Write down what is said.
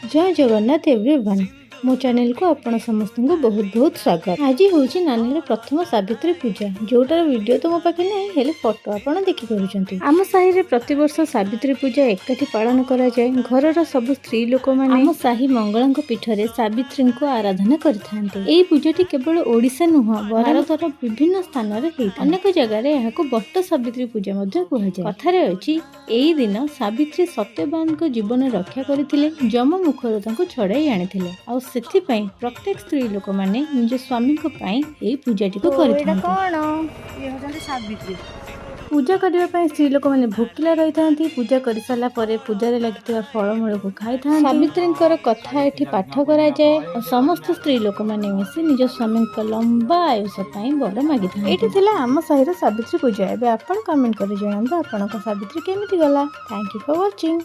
ଜୟ Jagannath everyone. ମୋ ଚ୍ୟାନେଲକୁ ଆପଣ ସମସ୍ତଙ୍କୁ ବହୁତ ବହୁତ ସ୍ୱାଗତ। ଆଜି ହେଉଛି ନାନୀର ପ୍ରଥମ ସାବିତ୍ରୀ ପୂଜା, ଯୋଉଟାର ଭିଡ଼ିଓ ତ ମୋ ପାଖେ ନାହିଁ, ହେଲେ ଫଟୋ ଆପଣ ଦେଖିପାରୁଛନ୍ତି। ଆମ ସାହିରେ ପ୍ରତିବର୍ଷ ସାବିତ୍ରୀ ପୂଜା ଏକାଠି ପାଳନ କରାଯାଏ। ଘରର ସବୁ ସ୍ତ୍ରୀ ଲୋକମାନେ ଆମ ସାହି ମଙ୍ଗଳାଙ୍କ ପୀଠରେ ସାବିତ୍ରୀଙ୍କୁ ଆରାଧନା କରିଥାନ୍ତି। ଏଇ ପୂଜାଟି କେବଳ ଓଡ଼ିଶା ନୁହଁ, ଭାରତର ବିଭିନ୍ନ ସ୍ଥାନରେ ହେଇଥାଏ। ଅନେକ ଜାଗାରେ ଏହାକୁ ବଟ ସାବିତ୍ରୀ ପୂଜା ମଧ୍ୟ କୁହାଯାଏ। କଥାରେ ଅଛି, ଏଇ ଦିନ ସାବିତ୍ରୀ ସତ୍ୟବାନଙ୍କ ଜୀବନ ରକ୍ଷା କରିଥିଲେ, ଯମ ମୁଖରୁ ତାଙ୍କୁ ଛଡ଼ାଇ ଆଣିଥିଲେ। ଆଉ ସେଥିପାଇଁ ପ୍ରତ୍ୟେକ ସ୍ତ୍ରୀ ଲୋକମାନେ ନିଜ ସ୍ୱାମୀଙ୍କ ପାଇଁ ଏଇ ପୂଜାଟିକୁ କରିଥାନ୍ତି। କଣ ଇଏ ହଉଛନ୍ତି ସାବିତ୍ରୀ। ପୂଜା କରିବା ପାଇଁ ସ୍ତ୍ରୀ ଲୋକମାନେ ଭୋକିଲା ରହିଥାନ୍ତି। ପୂଜା କରିସାରିଲା ପରେ ପୂଜାରେ ଲାଗିଥିବା ଫଳମୂଳକୁ ଖାଇଥାନ୍ତି। ସାବିତ୍ରୀଙ୍କର କଥା ଏଠି ପାଠ କରାଯାଏ ଆଉ ସମସ୍ତ ସ୍ତ୍ରୀ ଲୋକମାନେ ମିଶି ନିଜ ସ୍ୱାମୀଙ୍କ ଲମ୍ବା ଆୟୁଷ ପାଇଁ ବର ମାଗିଥାନ୍ତି। ଏଇଠି ଥିଲା ଆମ ସାହିର ସାବିତ୍ରୀ ପୂଜା। ଏବେ ଆପଣ କମେଣ୍ଟ କରି ଜଣାନ୍ତୁ, ଆପଣଙ୍କ ସାବିତ୍ରୀ କେମିତି ଗଲା। Thank you for watching.